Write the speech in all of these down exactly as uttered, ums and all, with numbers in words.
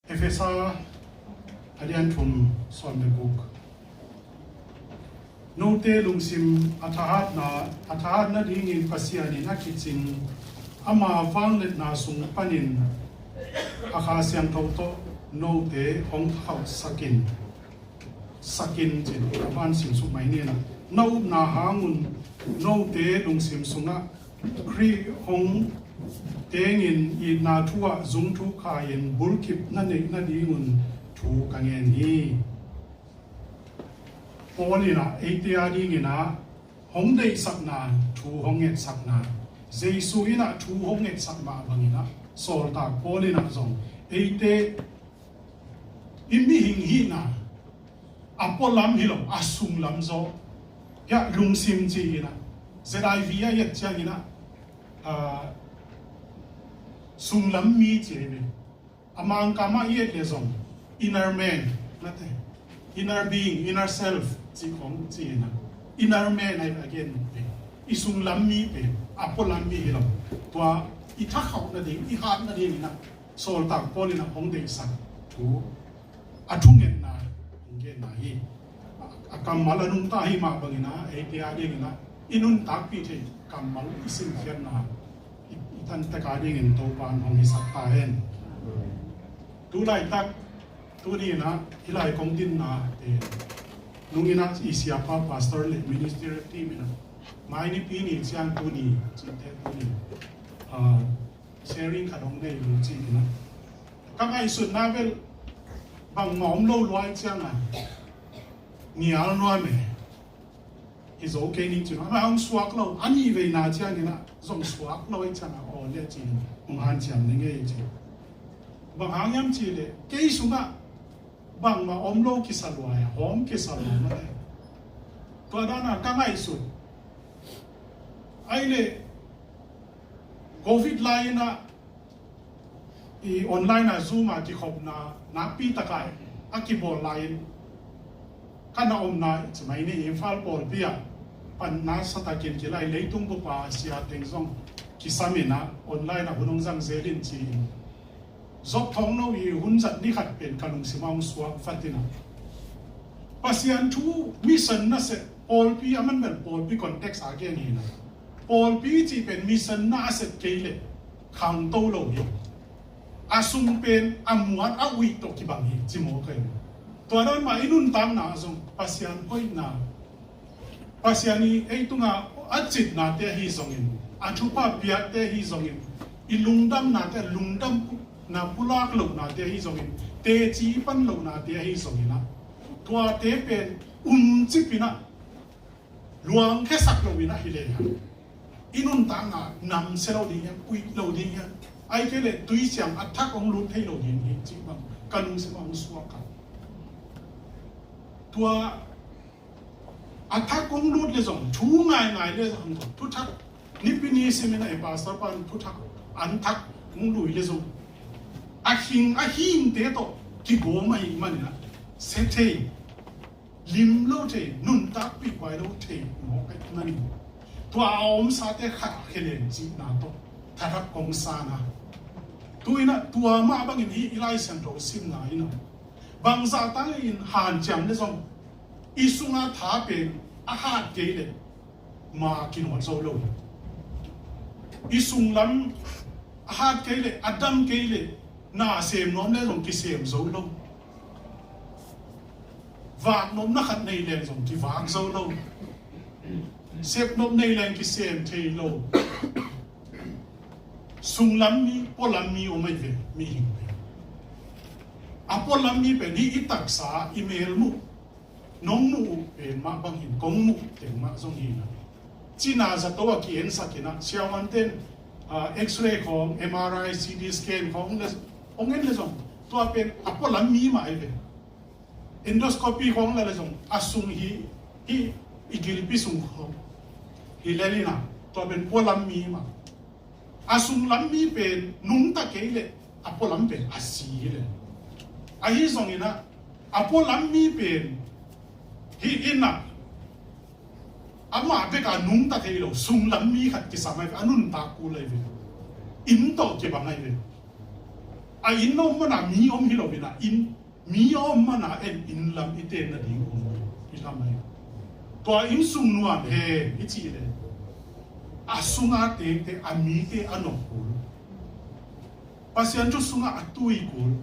Efesa a lian thum, sawm le guk. Note lungsim a thahatna, a thahat nadingin Pasian in a kicing ama vangliatna sung panin a Kha Siangtho tawh note hong thakhauhsak in, sak in, cin a van sim suk mai ni. Na upna hangun note lungsim sungah Khrih hong tengin itna thu-ah zungthuk kha-in bulkip na neih nadingun thu ka ngen hi. Paul in ah eite a dingin ah hong deihsakna, thu hong ngetsakna, Jesu in ah thu hong ngetsak mah bangin ah, sawltak Paul in ah zong eite i mihing hihna a pualam hi lo, a sunglam zaw, hiah lungsim ci-in ah, Z I V a i et ciangin ah, ah, sunglam mi ci hi ve. A Mangkam ah i et le zong inner man, nate, inner being, inner self ci khong ci-in ah, inner man a i gen pen i sunglam mi pen a pualam mi hi lo. Tua i thakhauh nading, i hat nadingin ah sawltak Paul in ah hong deihsak thu, a thungetna hong genna hi. A kammal a nungta hi mah bangin ah eite a dingin ah i nuntakpih theih kammal i simkhiatna i, i tantek a dingin Topa in hong hisak ta hen. Tu laitak, tuni in ah hih lai kong dinna te nungin ah i siapa pastor le ministerial team in ah mai Nipi ni ciang tuni, cihte tuni, ah, sharing khat hong nei uh ci-in ah, ka ngaihsutna bel bangmah om lo lua ahih ciangin ah nial nuam e. Hi zo kei ning ci-in ah, amah hong suak lo, a nih veina ciangin ah zong suak lo ahih ciangin ah, aw le ci-in hong hanciam ning ei ci. Bang hang hiam cih leh kei sungah bangmah om lo kisa lua e, hawm kisa lua mah e. Tua dan a ka ngaihsut, ahih leh Covid lai-in ah i online a Zoom a kikhopna nakpi tak a kibawl lai-in, ka na omna ci mai ni, Imphal pawlpi ah panna sa takin kilai, leitung bup a sia teng zong kisam in ah online ah hun hong zang zel in ci-in, Job Thawngno i hun zat ni khat pen ka lungsim ah hong suak fatin ah, Pasian thu mission na seh, pawlpi a man bel pawlpi context a gen hi na, pawlpi cih pen mission na a sep kei leh khangto lo hi. A sung pen a muat a uih tawh kibang hi ci mawk hi. Tua dan mah i nuntakna ah zong Pasian hoihna, Pasian i ei tungah a citnate ahi zongin, a thupha piakte ahi zongin, i lungdamnate, lungdamna pulak lohnate ahi zongin, teci i pan lohnate ahi zongin ah, tuate pen umcip in ah, luangkhiasak loin ah hi lehang, i nuntakna namsia lo ding hiam, uih lo ding hiam, ahih kei leh tuiciang a thak hong lut thei lo ding hi cih bang ka lungsim ah hong suak a. Tua a thak hong lut le zong, thu ngaingai le zong, thuthak, Nipi ni simin ah i pastor pan thuthak, an thak hong lui le zong, a hing, a hingte tawh kigawm ahih manin ah, sia thei, lim lo thei, nuntakpih huai lo thei mawk ahih manin, tua a omsate khat a khia leng cihna tawh thathak kong san a. Tu-in ah tua mah bangin hih i Lai Siangtho simna in ah, bangzah tangin hanciam le zong, i sunga tha pen a hat kei leh ma kinawt zo lo. I sunglam a hat kei leh, a dam kei leh, na sem nuam le zong kisem zo lo. Vak nopna khat nei leng zong kivak zo lo. Sep nop nei leng kisem thei lo. Sunglam mi, pualam mi om ahi ve, mihing pen. A pualam mi pen hih i taksa, i mel muh, nong muh uh pen mah bangin kong muh teng mah zong hi na. Cina zato a ki-ensak in ah, siavuante'n, ah, X-ray khawng, M R I, C T scan khawng le, hong en le zong, tua pen a pualam mi mah ahi ve. Endoscopy khawng la le zong, a sung hi, hi, i gilpi sung khawng hi lel in ah, tua pen pualam mi mah. A sunglam mi pen nungta kei leh a pualam pen a si hi lel. Ahi zongin ah, a pualam mi pen hih in ah, amah bek a nungta thei lo, sunglam mi khat kisam ahi ve, a nuntak kul ahi ve. Inn tawh kibang ahi ve. A inn a om mana mi om hi lo in a, inn mi a om mana en inn lam i ten nading om i lam ahi. Tua inn sung nuam hen i cih le a sunga tengte a mite a nop kul. Pasian thu sungah a tui kul.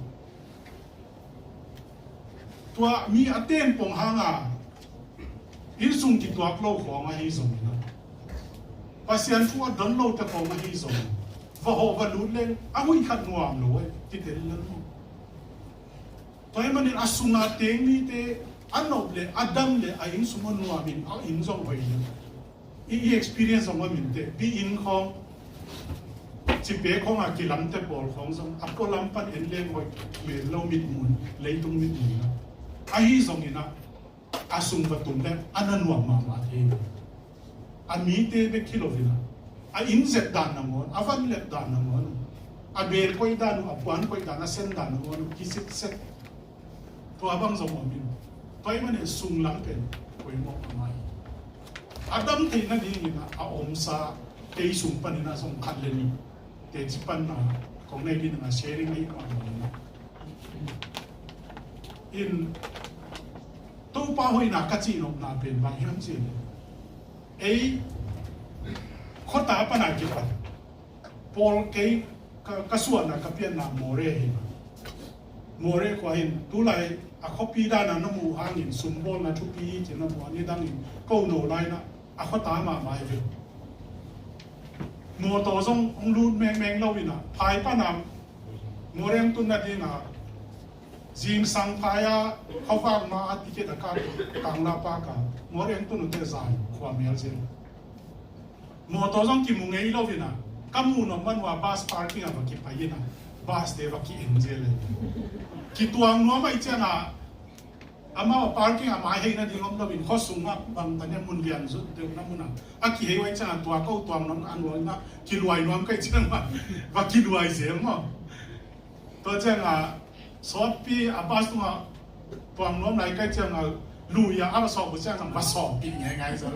Tua mi a ten pong hanga inn sung kituak lo khawng ahi zongin a, Pasian thu a don lote khawng ahi zongin, va hawh va lut leng a huih khat nuam lo eh, kitel lel maw? Tua ahih manin a sunga teng mite a nop le a dam le a inn sung a nuamin a inn zong hoih lel. I, i experience zong a minte, bi inn khawng, cipe khawng a kilamte pawl khawng zong a pualam pan en leng hoih mel lo mitmun, leitung mitmun a. Ahi zongin a, a sung va tum leng a na nuam mahmah thei. A mite bek hi lo in a, a inn zet dan nangawn, a van let dan nangawn, a bel koih dan uh, a puan koih dan, a sen dan nangawn uh kisitset. Tua bang zong om in. Tua ahih manin sunglam pen poimawh mahmah hi. A dam theih nadingin a omsa, kei sung panin a zong khat le nih teci panna kong nei ding a sharing ahi mahmah hi. In Topa hoihna ka cihnopna pen bang hiam cih leh, ei khuata pana kipan pawl kei ka, ka suahna ka pianna Moreh hi. Moreh khua hin tulai a khuapi dana na muh hangin sumbawlna thupi hi ci na muh a, nidangin ko no laina a khuata mahmah hi ve. Mawtaw zong hong lut mengmeng lo in a, phai pana Moreh tun nadinga zingsang phai a khuavak ma a ticket a kat Kangla Park a Moreh tun uh te zan khua mel zin. Mawtaw zong kimu ngei lo in a, ka muh nop man uh a bus parking ah va kipai in a, bus te va ki-en zel e. Kituang nuam ahih ciangin a, amau a parking a mai hei nading om lo in, khua sungah bang tania mun lian zut deuh na mun ah a kihei uh ahih ciangin a, tua ko tuang nuam a nuam in a, kiluai nuam ka hih ciangin a va kiluai zel maw. Tua ciangin a sawtpi a bus tungah tuang nuam lai ka hih ciangin a, lui a a va sawp uh ciangin a va sawppih ngeingai zel.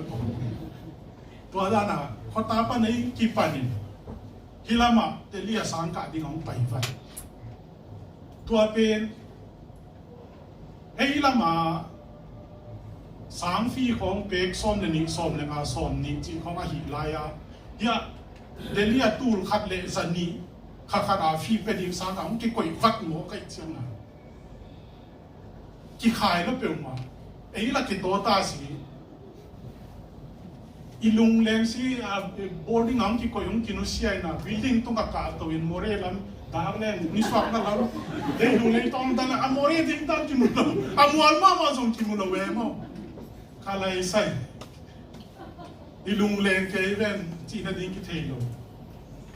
Tua dan a khuata pan ei kipan in hih lamah Delhi a sang kah ding a hong pai vat. Tua pen ei lama sang fee khawng pek sawm le nih, sawm le nga, sawm nih cih khawng ahih lai-a, hiah Delhi a tul khat le za nih kha khat a fee pia ding sang a hong kikoih vat maw ka hih ciangin a, kikhai lo peuhmah. Ei la kitaw ta si. I lungleng si a, boarding a hong kikoih hong kinusia in a, building tungah kahto in Moreh lam dak leng nisuakna lam, ei lungleng tawng dan a Moreh ding dan kimu lo. A mual mahmah zong kimu lo ve maw. Kha lai sai. I lungleng kei ven cih nading kithei lo.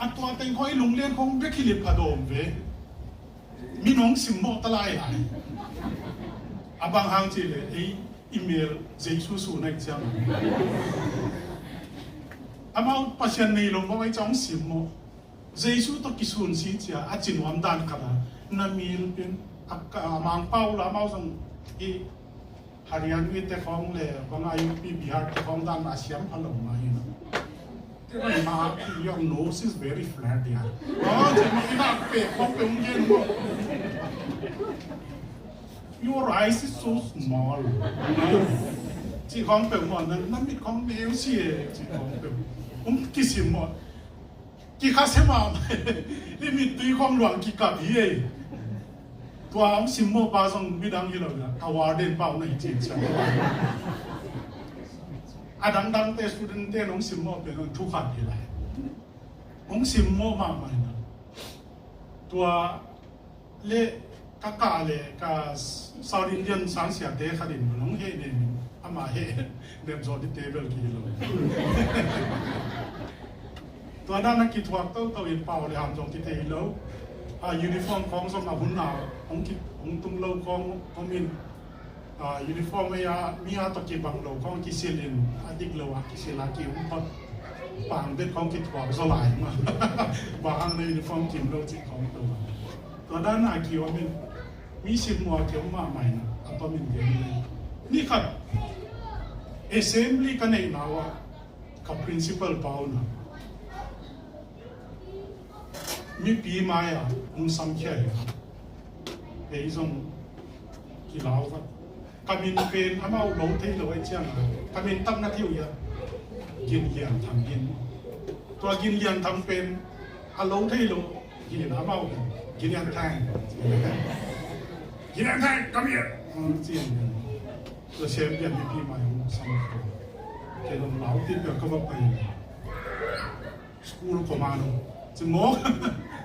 A tua teng khawng i lungleng khawng bek hi leh pha dawm ve. Min hong simmawh ta lai lai. A bang hang cih leh ei i mel Jesu sun ahih ciangin, amau Pasian nei lo mawk ahih ciang hong simmawh. Jesu tawh kisun si cia a ci nuam dan khat a, na mil pen a ka, a Mangpau la amau zong i Haryanvi te khawng le bang a U P, Bihar te khawng dan a siam pha lo mah hi. Te bai ma, your nose is very flat, yeah. Oh, ci ma ina pe khawng pe ung gen mo. Your eyes is so small. Ci khawng pe mo, na, na mit khawng neu si e, ci khawng pe. Um kisim mo. Kikha se mahmah. Hih mittui khawng luang kikap hi ei. Tua hong simmawh pa zong midang hi lo na, a warden pa hong na hi cin ciang. A dangdangte student te hong simmawh pen hong thu khat hi lai. Hong simmawh mahmah hi na. Tua le ka kah le ka South Indian sangsiate khat in hong heh nen, amah heh nen zawh dite bel kihi lo. Tua dan a kithuak toto in pau le ham zong kithei lo. A uniform khawng zong a hun a hong ki, hong tung lo khawng hong in, a uniform ei a mi a tawh kibang lo khawng kisil in a dik lo a kisil a ki hong pat pang bet khawng kithuak zaw lai ma. Bang hang na uniform kim lo cih khawng to. Tua dan a ki om in mi simmawh a ki om mahmah in a tom in gen le. Ni khat assembly ka neihna uh a ka principal pa un a, Mipi mai-ah hong samkhia hi. Ei zong kilau vat. Ka min pen amau lo thei lo ahih ciangin ka min tak na thei uh hiam? Gin Lian Thang hi. Tua Gin Lian Thang pen a lo thei lo hi, amau Gin Lian Thang. Gin Lian Thang, come here. Ci-in tua sem lian mipi mai hong samkhia. Kei zong lau titpih ka va pai. School command ci maw,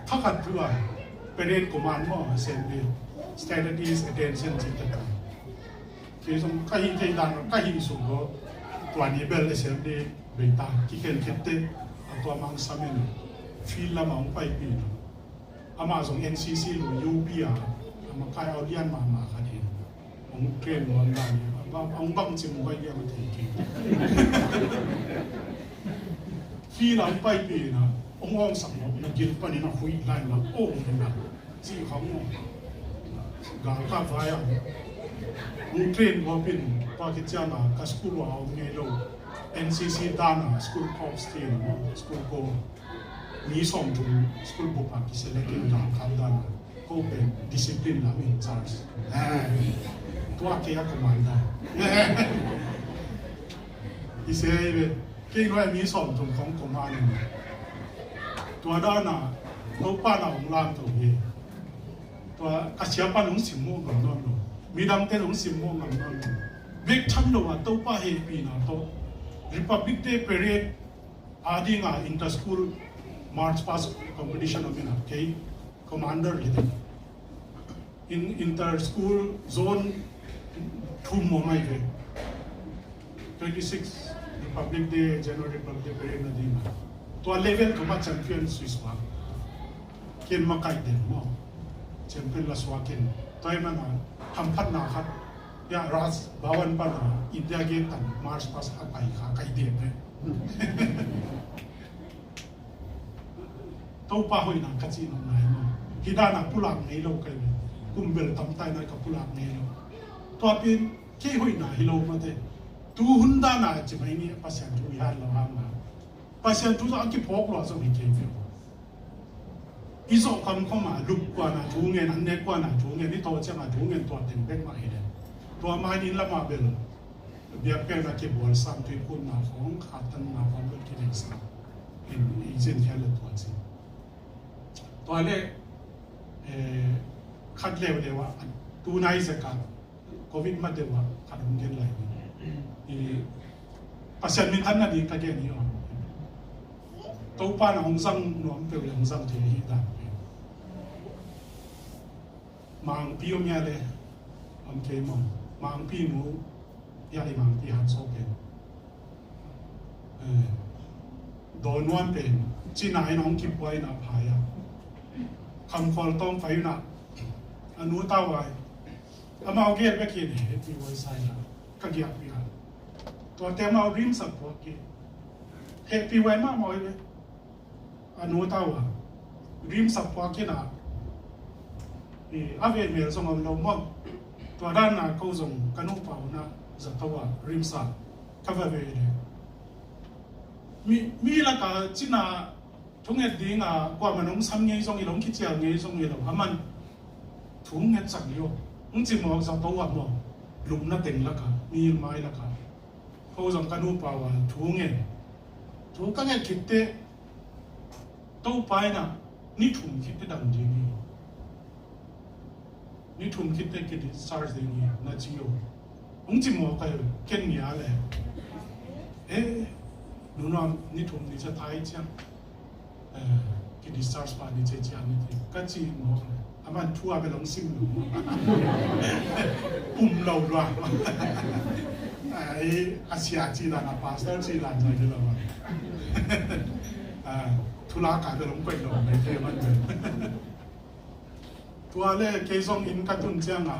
thakhat thu a, parent command maw, assembly, standard is attention ci ta. Kei zong ka hih thei dan ka hih suk lo. Tua ni bel assembly bei ta, kikhen khit teh a tua mang samen field lam a hong paipih lo. Amah zong N C C lo, U P a, a makai a lian mahmah khat hi. Hong train nuam dan hi. Hong bang cim hong pai lian a thei kei. Field a hong paipih na, hong awngsak lo, na gil panin a huih lai na, oh, na ci khong maw. Galkap vai a hong train nuam pin, tua khit ciang a ka school a om ngei lo. N C C dan a school corps ti maw, school corps. Mi sawmthum school bup ah kiselect in galkap dan a, ko pen discipline lam in charge. Ah, tua kei a commander. I se ve, kei nuai mi sawmthum kong command in. Tua dan a, Topa na hong lam to hi. Tua ka siapa nong sim mo ngam nawn lo. Midangte nong sim mo ngam nawn lo. Bek tham lo a Topa hehpihna tawh Republic Day Parade a ding a inter-school march past competition om in a, kei commander hi ding. In inter-school zone thum om ahi ve. Twenty six Republic Day, January Republic Day parade na ding a. Tua level thum a champion suisuak. Ken makaih den maw. Champion la suak in. Tua ahih manin a hamphatna khat. Ya, Raj Bhavan pan a India Gate tan march past a pai kha kai den ve. Topa hoihna ka cih nopna hi maw. Hih dan a pulak ngei lo ka hi ve. Kum bel tamtak in a ka pulak ngei lo. Tua pen kei hoihna hi lo mate. Tu hun dan a ci mai ni Pasian thu hi hat lo hang a. Pasian thu zong a kiphawk lo zong hi kei ve. I zawh kam khawm a lup kuan a thu ngen, an nek kuan a thu ngen, i tawh ciang a thu ngen tua teng bek mah hi den. Tua mah in lam a bel biakpiakna kibual sam, tuiphutna khawng, khattanna khawng bel kineihsa in i zin khia le tua ci. Tua le, eh, khat leuleu ah, tu nai zek ah, covid mat deuh ah, khat hong gen lai ni. I Pasian minthanna ding ka gen hi aw. Topa na hong zang nuam peuh le hong zang thei hi dan peuh. Mangpi om hia le, om kei maw. Mangpi nu, ya i Mangpi han sawk pen. Eh, dawn nuam pen, cina in hong kipua in a phai a. Khamkhawl tawng pai in a, a nu tau ai. Amau gel bek hi in, hehpih huai sa in a, ka giahpih a. Tuate amau rimsak puak hi. Hehpih huai mahmah hi ve. A nu tau a rimsak puak in a, i, a ve mel zong om lo maw. Tua dan a ko zong ka nupa un a zato a rimsak ka va ve le. Mi, mi lak a cina thunget ding a kuamah nong sam ngei zong hi lo, hong kicial ngei zong hi lo. Aman thunget sak hi aw. Hong ci maw, zato a maw. Lupna teng lak a, mi mai lak a. Ko zong ka nupa un a thu ngen. Thu ka nget khit teh Topa in a ni thum khit teh dam ding hi. Ni thum khit teh ki discharge ding hi na ci aw. Hong ci maw ka hi ken nia le. Eh, nunam ni thum ni ca thai ciang. Eh, ki discharge pa ni cia cia ni ti. Ka ci maw ka hi. Aman thu a bel hong sim lo. Pum lo lua. Ai, a sia ci dan a pastor ci dan zai lo. Ah, thu la ka bel hong pai lo. Mai ke man bel. Tua le kei zong inn ka tun ciang a.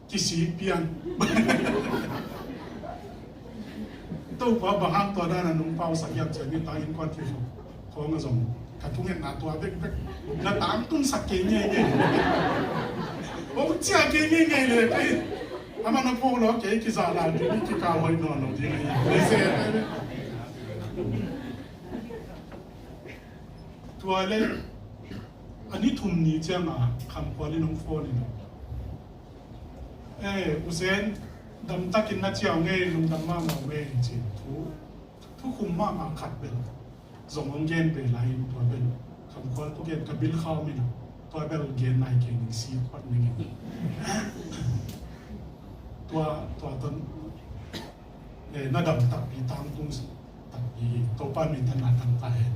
Kisik pian. Topa bang hang tua dan a nong pausak hiam ci a, mi ta innkuan kei khawng a zong ka thungetna tua bekbek na tangtungsak kei ngeingei. Hong ciah kei ngeingei le kei. Amah na phawk lo kei, kizahna ding, kikal hoih nawn lo ding ahi. Kei se. Tua le a ni thum ni ciangah Khamkhual in hong phone in, "Eh, U Sen, damtakin na ciah ngei, lungdam mahmah ngei," ci. Thu, thukhum mahmah khat bel zong hong gen ve lai in, tua bel Khamkhual tua gen ka bil khau min a, tua bel gen nai kei ning, si a pat ning in. Tua, tua ton, eh, na dam takpi, tangtung takpi hi. Topa minthanna tang ta hen.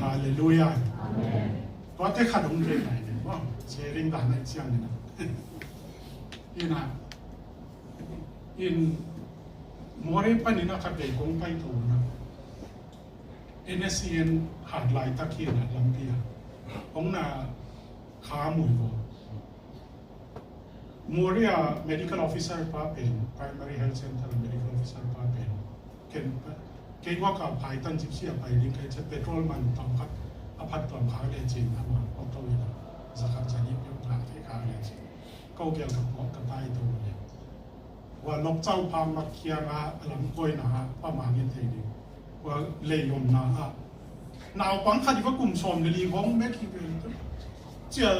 Halleluiah. Tuate khat hong gen nai ning, sharing dan a i ciang ning a. Ina, in Moreh panin a khat vei kong paito na, N S C N hat laitak hi na, lampi a hong na kha mui ko. Moreh a medical officer pa pen, Primary Health Center medical officer pa pen, ken, kei guak a phaitan Gypsy a pai ding ka hih ciang, petrol man tawm khat a phat tuam khak lecin, ama auto in a za khat za nih peuh lak thei khak lecin, ko gel ka pawt ka paito le, hua Lawkcau phak mak kiangah a lam kawina ah pa mang in thei ding, hua lei omna ah naupang khat i va kum sawm le li hong mek hi ve. Cia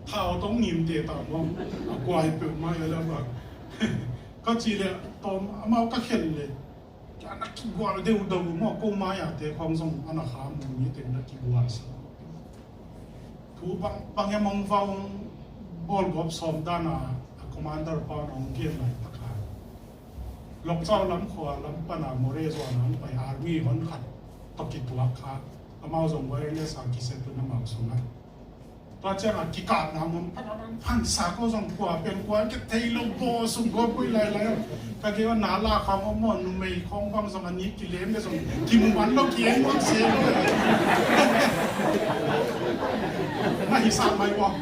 thau tong ngim te ta mawng, a guai peuhmah i a lam ah. Ka ci le, tawm amau ka khen le, kia na kigual deuh deuh maw, ko mai-a te khawng zong a na kha mu mi teng na kigual sa. Thu bang, bang hiam hong va hong bawlgawp sawm dan a, a commander pa hong gen laitak a, Lawkcau lam khua lam pan a Moreh zuan a hong pai army hon khat tawh kituak kha, amau zong wireless a kiset un amau sungah. Tua ciangah kikapna mun phan, phan sa ko zong kua pen kua ke thei lo, baw sung ko pui lailai. Ka kei na la khawng om maw, numei khawng bang zong a nih kilem le zong kimu man lo, ki eng bang se lo. Na hi sa mai bang.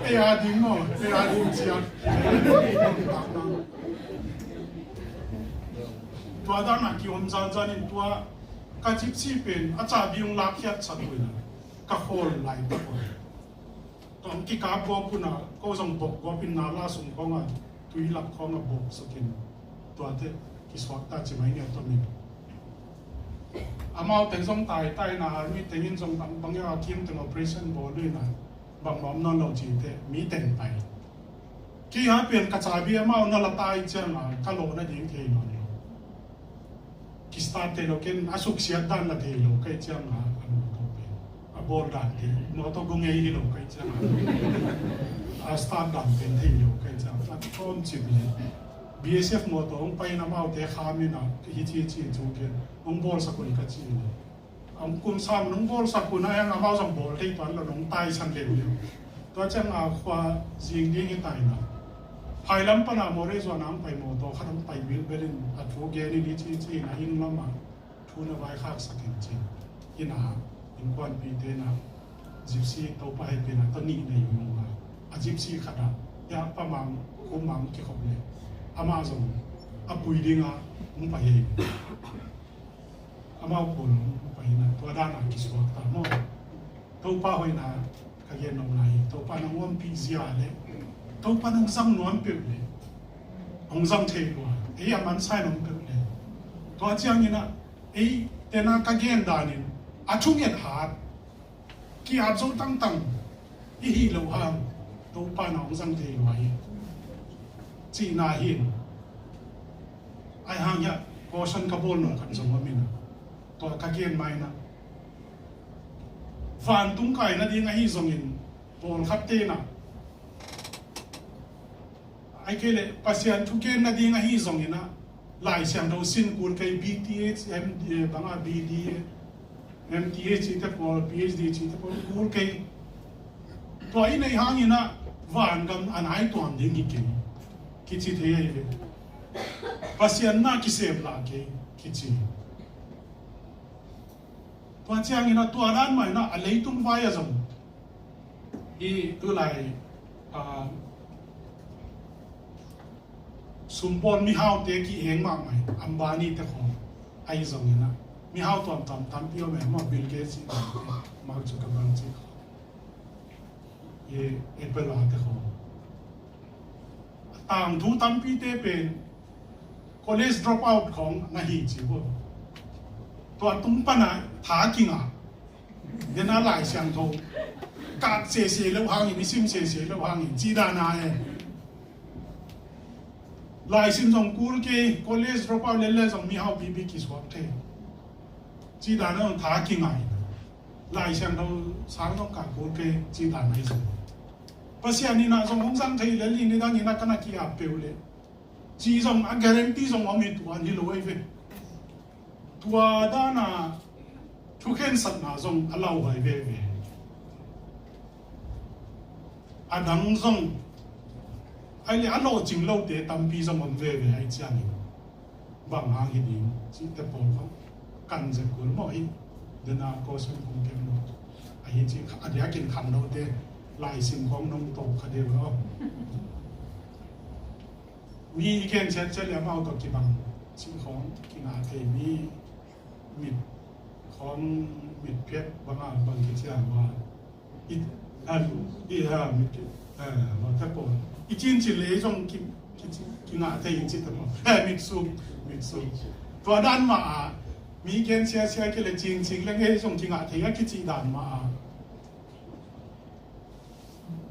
Ei a ding maw, ei a ding cia. Tua dan a ki om zanzan in tua ka Gypsy pen a cabi hong lakkhiat sa tuina ka khawl laitak uh. Tawm kikap gawp un a, ko zong bok gawp in na la sung khawng a, tui lak khawng a bok sukin, tuate kisuak ta ci mai ngiat tawm in. Amau teng zong taitai na, army teng in zong bang, bang a kim teng operation bawl in a, bang nuam nawn lo ci te, mi teng pai. Kei a pen ka cabi amau na la tai ciang a, ka lawh nading thei nawn lo. Kistart thei lo, ken a suksiat dan la thei lo ka hih ciang a, a mawtaw pen a bawl dan thei, mawtaw gu ngei hi lo ka hih ciang a, a start dan pen thei lo ka hih ciang a, a tawm cip hi. B S F mawtaw hong pai in amaute kham in a, hici hici thu ken hong bawlsak un ka ci hi. Hong kum sang nong bawlsak hun a, amau zong bawl thei tuan lo, nong taisan leuleu. Tua ciang a khua zing ding hi ta in a, phailam pan a Moreh zuan a hong pai mawtaw khat hong pai bilbel in a thu gen in, hici hici in a, inn lam a thu na vaikhaksak in ci in a, innkuanpihte in a, Gypsy Topa hehpihna tawh nih na hi ung a, a Gypsy khat a, ya Pa Mang, Kum Mang kikhop le, amah zong a pui ding a hong pai hi. Amau pawl hong pai in a, tua dan a kisuak ta maw. Topa hoihna ka gen nopna hi. Topa nang ompih zia le, Topa nang zang nuam peuh le, hong zang thei lua, ei a mansa in hong peuh le. Tua ciangin a, ei tena ka gen danin a thunget hat, ki-ap zo tangtang i hih loh hang, Topa na hong zang thei lua hi, cihna hi. Ahi hang hiah caution ka bawl nung khat zong om in a, tua ka gen mai na, vantung kai nading ahi zongin, pawlkhat te na, ahih kei leh Pasian thugen nading ahi zongin a, Lai Siangtho sin kul kei, B T H, M D, eh, bang a B D, M T H cihte pawl, P H D cihte pawl kul kei. Tua i neih hangin a, vangam a nai tuam ding hi kei, kici thei ahi ve. Pasian na kisem lah kei, kici. Tua ciangin a, tua dan mah in a, a leitung vai a zong i tulai, ah, sumbawl mihaute ki-eng mahmah hi, Ambani te khawng ahi zongin a, mihau tuamtuam tampi om e maw, Bill Gates i dante, Mark Zuckerberg cih khawng, i Apple a te khawng. A tangthu tampite pen college drop out khawng na hi ci uh. Tua tung pana tha kingah. Dena Lai Siangtho kak sese lo hangin, i sim sese lo hangin, ci dana e. Lai sim zong kul kei, college dropout lel le zong mihau pipi kisuak thei. Ci dana zong tha kingah. Lai Siangtho sang zong kak kul kei, ci dana i zong. Pasian ina zong hong sang thei lel in, i dang ina kana ki-ap peuh le. Ci zong a guarantee zong om hi tuan hi lo ei ve. Tua dana thukhensatna zong a lauhuai veve. A dang zong ai le a lawhcing lote tampi zong om veve ai ciangin. Bang hang hi ding cihte pawl khong kan zek kul mawh hi. Dena kawsem kong kem lo. Ahi ci a diakin khangnote Lai Siangtho khong nong tawh kha deuh lo. Mi i gen ciatciat le amau tawh kibang cih khawng kingah thei mi mit khawng mit phiat banga bang kiciang ma i a i a mit phiat a ma ta ko i cin cin le zong ki kingah thei in ci ta ko a mit suk mit suk tua dan ma a mi gen sia sia ki le cin cin le ngei zong kingah thei a kici dan ma a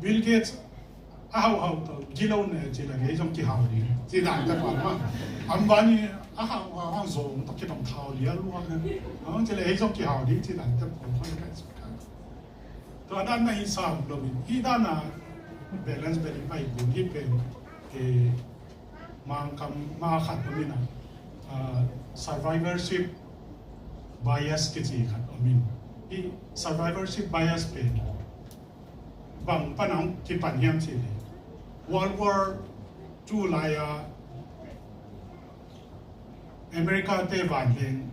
Bill Gates a hau hau tawh gilo ne ci le ngei zong kihau ding ci dan ta pa ma. Ambani a hau hau hau zong tawh kitong thau lia luang ne. Ci le ei zong kihau ding ci dan ta pa ma. Tua dan na hi sam lo in hi dan a balance beli pai kun hi pen Mangkam ma khat om in a survivorship bias kici khat om in. Hi survivorship bias pen bang pan a hong kipan hiam cih leh World War Two lai-a America te vanleng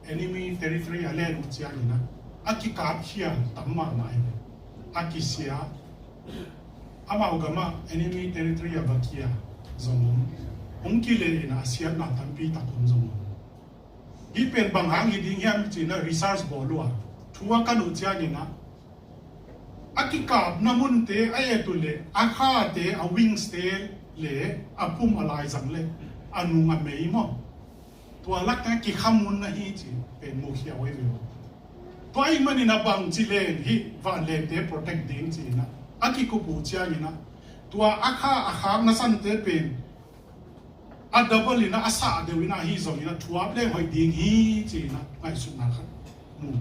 enemy territory a len uh ciangin a kikap khia tam mahmah hi. A kisia amau gamah enemy territory a va kia zong om hong kile in a siatna tampi tak om zong om. Hi pen bang hang hi ding hiam cih na research bawl uh a thu a kan uh ciangin a a kikapna munte a et uh le a khate a wings te le a pum a laizang le a nung a mei maw tua lak teng a kikha mun na hi cih pen mukhia uh hi ve uh. Tua ahih manin a bang ci len hi vanlengte protect ding cih na a kikup uh ciangin a tua a kha a khakna sante pen a double in a a sah deuh in a hi zong in a thuap leng hoih ding hi ci in a ngaihsutna khat mu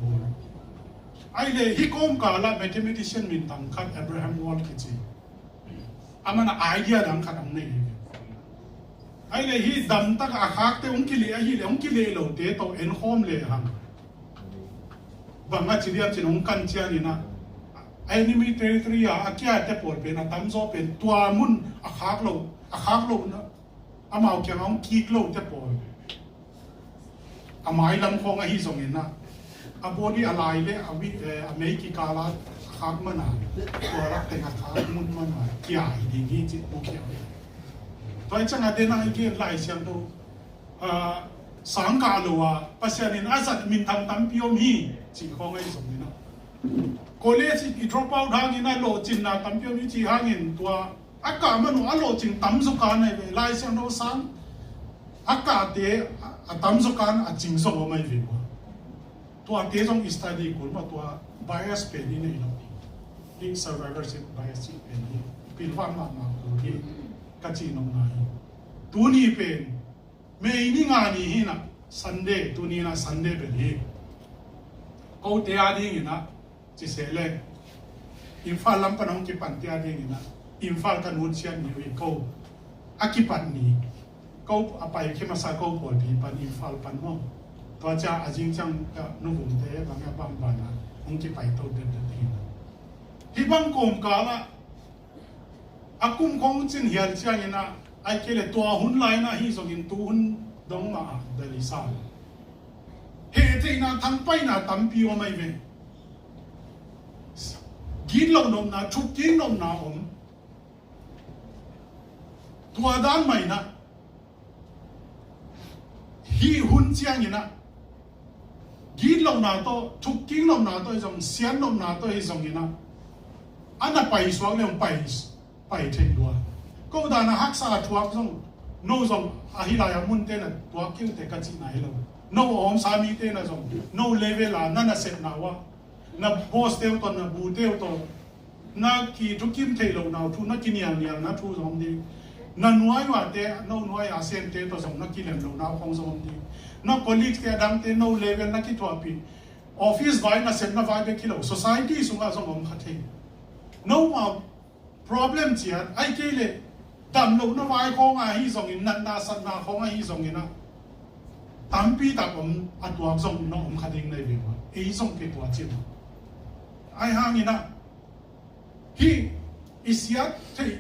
bawl. Ai le hi kawmkal ah mathematician min tang khat Abraham Wall kici a man a idea dang khat ang nei hi. Ai le hi dam tak a khakte hong kileh ahi le hong kileh lote tawh en khawm le hang bang a ci liam cin hong kan cian in a enemy territory a a kia te pawl pen a tamzaw pen tua mun a khak lo a khak lo na amau kiang a hong kik lo te pawl a mai lam khawng ahi zong in a a body a lai le a wi a mei kikal a a khak man a tua lak teng a khak mun man a kia hi ding hi ci mukhia. Tua i cang a den a i gen Lai Siangtho sang kah lo a Pasian in a zat minthang tampi om hi cih khawng ahi zong in a college i drop out hangin a lawhcinna tampi om hi cih hangin tua a kah man uh a lawhcing tam zawkan ahi ve Lai Siangtho sang a kahte a tam zawkan a cing zong om ahi ve ua tuate zong i study kul mah tua bias pen i nei lo hi survivorship bias cih pen hi pilvan mahmah kul hi ka cih nopna hi. Tuni pen May ni nga ni hi na Sunday tuni na Sunday bel hi. Kote a ding in a ci se le Imphal lam pan hong kipan te a ding in a Imphal ka nutsiat ni uh hi ko a kipan ni ko a pai khe masa ko pawlpi pan Imphal pan maw tua cia a zing ciang ka nuvung te bang a bang ban a hong kipai to det det hi. Hi bang kawmkal ah a kum kong cin hial ciangin ah ai kei le tua hun lai na hi zongin tu hun dong mah ah bel i sa heh theihna thangpaihna tampi om ai ve. Gitloh nopna thuk kik nopna om tua dan mah in ah Hih hun ciangin ah gitlohna tawh thukking lohna tawh hi zong sian lohna tawh hi zongin ah a na paisuak le hong pai pai thei lua. Ko dan a haksa a thuak zong no zong a hi lai a munte na tuak keu te ka cihna hi lo. No a omsa mite na zong, no level a na nasepna uh ah, na boss teu tawh, na bu teu tawh, na kithukim theih lohna uh thu, na kinialnialna thu zong om ding. Na nuai uh a te, no nuai a semte tawh zong na kilem lohna uh khong zong om ding. Na colleague te a dangte no level na kithuahpih. Office vai, nasepna vai bek hi lo, society sungah zong om kha thei. No ma problem ciat, ai kei leh damlohna vai khawng ahi zongin, natna satna khawng ahi zongin ah, tampi tak om a tuak zong na om kha ding na hi ve ua. Ei zong kei tua cin. Ai hangin ah, hih i siat theih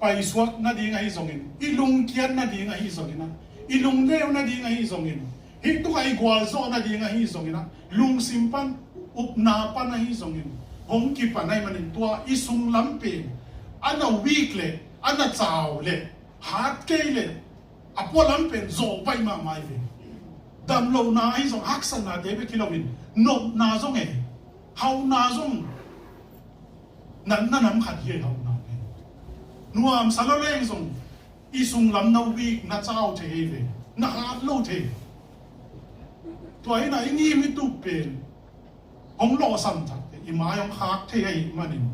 paisuak nading ahi zongin, i lungkiat nading ahi zongin ah, i lungneu nading ahi zongin, hih tungah i gualzawh nading ahi zongin ah, lungsim pan, upna pan ahi zongin, hong kipan ahih manin tua i sunglam pen a na weak leh, a na cau leh, hat kei leh, a pualam pen zawh baih mahmah hi ve. Damlohna ahi zong, haksatnate bek hi loin, nopna zong e, hauna zong, natna nam khat hi e, hauna pen. Nuamsa lo leng zong, i sunglam na weak, na cau thei hi ve, na hat lo thei. Tua hi na i ngim i tup pen hong lawhsam thak te, i mai hong khak thei ahih manin,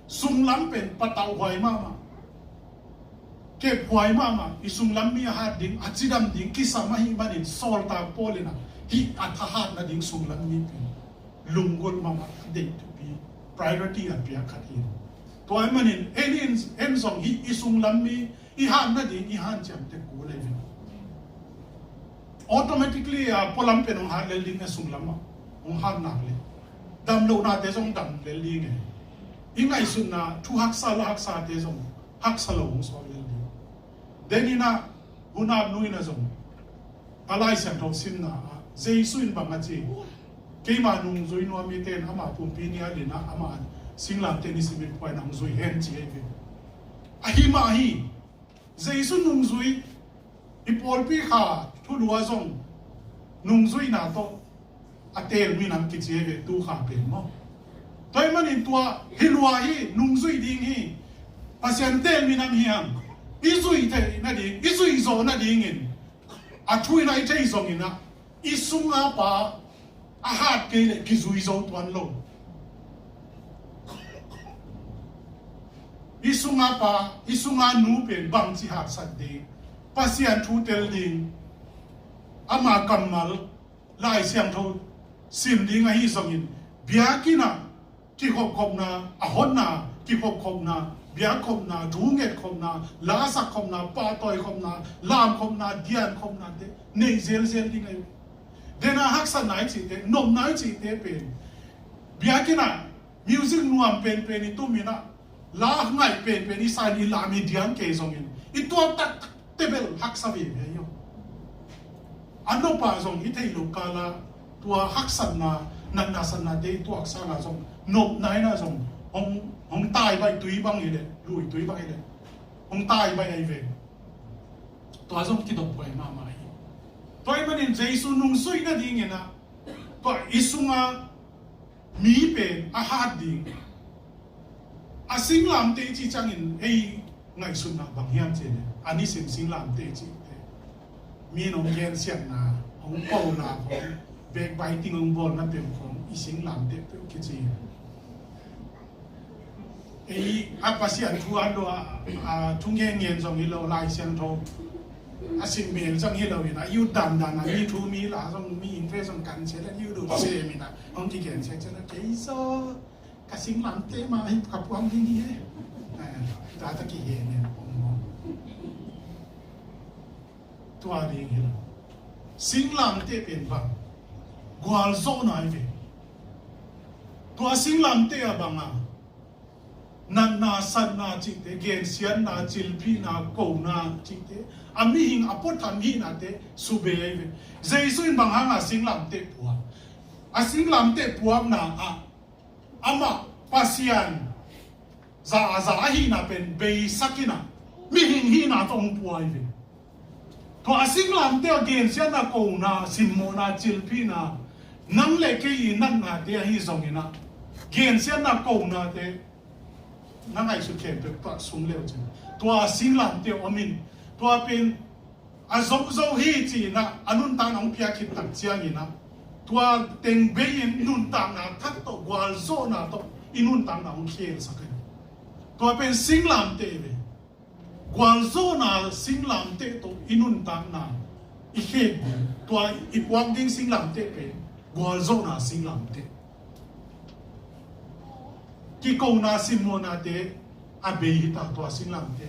sunglam pen patauhhuai mahmah, kephuai mahmah, i sunglam mi a hat ding, a cidam ding kisam ahih manin, sawltak Paul in ah, hih a thahat nading sunglam mi pen lunggulh mahmah a deih thupi, priority a piak khat hi. Tua ahih manin, en in, en zong hih i sunglam mi i hat nading i hanciam tek kul hi ve. Automatically a pualam pen hong hat lel ding, a sunglam ah hong hat nak leh, damlohnate zong dam lel ding e. I ngaihsutna, thu haksa, la haksate zong haksa lo hong sawt lel ding. Deninah, hun apnu in ah zong a Lai Siangtho simna ah Jesu in bang a ci? Keima nungzui nuam mite in ama pumpi nial in ah ama singlamteh nisim in phuai in hong zui hen, ci hi ve. Ahi mah hi. Jesu nungzui, i pawlpi kha thulu ah zong nungzuihna tawh a teel minam kici hi ve, tu kha pen maw. Tua ahih manin tua hi lua hi, nungzuih ding hi. Pasian teel minam hi hang. I zuih theih nading, i zuih zawh nadingin a thu in ah i thei zongin ah, i sunga pa a hat kei leh kizui zo tuan lo. I sunga pa, i sunga nu pen bangci haksat ding, Pasian thu tel ding, ama kammal, Lai Siangtho sim ding ahi zongin, biakinn ah kikhopkhopna, a hotna, kikhopkhopna, biakkhopna, thu ngetkhopna, lasak khopna, pahtawi khopna, lam khopna, dian khopnate nei zelzel ding ahi. Dena haksatna i cihte, nopna i cihte pen, biakinn ah music nuam penpen i tum in ah, la ngaih penpen i sa in, i lam i dian kei zongin, i tuak taktak teh bel haksa veve hi aw. A nop ah zong i theih loh kal ah tua haksatna, natna satnate i tuak sangin zong nopna in ah zong hong, hong tai baih, tui bang hi leh, lui tui bang hi leh, hong tai baih ahi ve. Tua zong kidophuai mahmah hi. Tua ahih manin Jesu nungzuih nadingin ah, tua i sunga mi pen a hat ding. A singlamteh i cih ciangin ei ngaihsutna bang hiam cih leh, a nisim singlamteh i cihte, mi in hong gensiatna, hong pona khong, backbiting hong bawlna peuh khong i singlamteh peuh kici hi. Ei a Pasian thu a lo a, a thu ngen ngen zong hi lo, Lai Siangtho a sim mel zong hi lo in ah, i ut dandan a mi thu mi la zong, mi interest zong kan ciat a, i ut ut sem in ah hong kigen ciat ciat a, kei zaw ka singlamteh mah hi, ka puang ding hi e. Eh, tua ta kihen in ah, tua ding hi lo. Singlamteh pen bang, gualzawhna hi ve. Tua singlamteh a bang a, natna satna cihte, gensiatna, cilphihna, kona cihte, a mihing a puatham hihnate sube ahi ve. Jesu in bang hanga singlamteh puak? A singlamteh puakna ah amah Pasian za a za ahihna pen beisak in ah, mihing hihna tawh hong pua hi ve. Tua a singlamteh a gensiatna, kona, simmawhna, cilphihna, nang le kei i natnate ahi zongin ah, gensiatna, konate na ngaihsut khempeuh tua sung leu cin, tua singlamteh om in, tua pen A zozo hi ci-in ah a nuntakna hong piak khit tak ciangin ah, tua teng bei-in nuntakna thak tawh, gualzawhna tawh i nuntakna hong khelsak hi. Tua pen singlamteh ve. Gualzawhna singlamteh tawh i nuntakna i khet ding, tua i puak ding singlamteh pen gualzawhna singlamteh. Kikona sinmuanate a bei hi ta, tua singlamteh.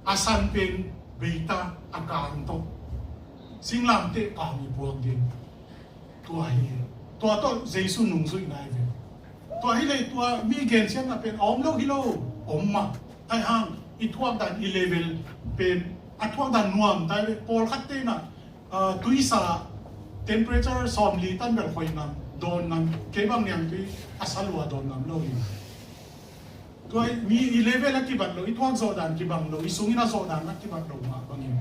A san pen bei ta, a kang tawh. Singlamteh kang i puak ding. Tua hi. Tua tawh Jesu nungzuihna hi ve. Tua hi leh tua mi gensiatna pen a om lo hi lo. Om mah. Ahih hang i thuak dan, i level pen a thuak dan nuam ta hi ve. Pawlkhat te in ah, ah, tuisa temperature sawmli tan bel khoi ngam, dawn ngam, kei bang niangtui a sa lua dawn ngam lo hi. Tua mi i level a kibat lo, i thuak zawh dan kibang lo, i sungin a zawh dan a kibat lo mah bangin,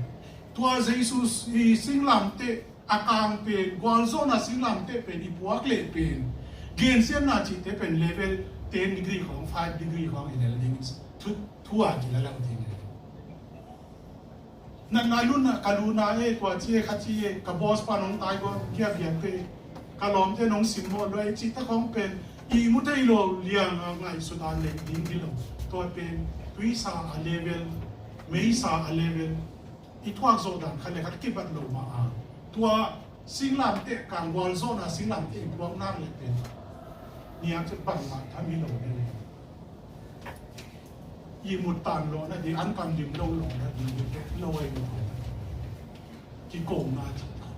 tua Jesu i singlamteh a kang pen, gualzawhna singlamteh pen i puak leh pen, gensiatna cihte pen level ten degree khawng, five degree khawng i lel ding, thu, thu a kilel lo ding. Natna lutna, ka lutna e, tua ci e, kha ci e, ka boss pan hong tai guak, kia biak pe, ka lawmte nong simmawh lua e, cihte khawng pen ihmu thei lo liang a ngaihsut a leh ding hi lo. Tua pen tuisa a level, meisa a level, i thuak zawh dan khat le khat kibat lo mah a, tua singlamteh kang, gualzawhna singlamteh i puak nak leh pen, niak cih bangmah tham hi lo hi leh. Ihmut tan lawhna ding, an kam dim lo lawhna ding, lo ai lo. Kikona cih ta.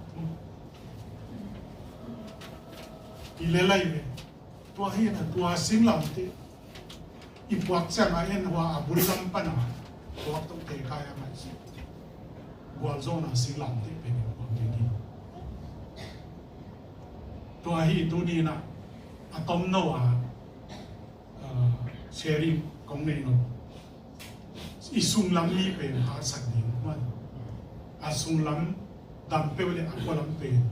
Kilel lai ve. Tua hi na, tua singlamteh i puak ciang a, en hua a bul lam pan a, puak tawh te kai a mai si. Gualzawhna singlamteh pen i puak ding hi. Tua hi tuni na, a tomno a, ah, sharing kong nei no. I sunglam mi pen haksat ding man. A sunglam dam peuh le a pualam pen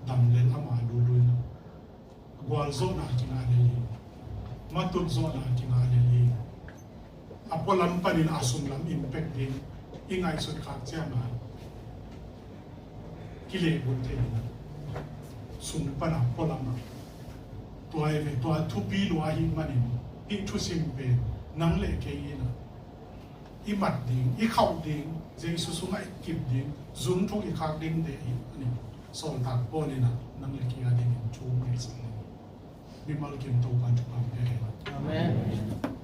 dam lel ama lului na. Gualzawhna kingah lel hi. Matut zawhna kingah lel hi. A pualam panin a sunglam impact ding i ngaihsut khak ciang a, kilehbulh thei hi. Sung pan a pualam a, tua hi ve, tua thupi lua ahih manin hih thusim pen nang le kei in a, i mat ding, i khauh ding, Jesu sungah i kip ding, zung thuk i khak dingte hi. Sawltak Paul in a, nang le kei a dingin thu ngaihsak ding. Mimal kim Topa'n thupha pia hen. Amen.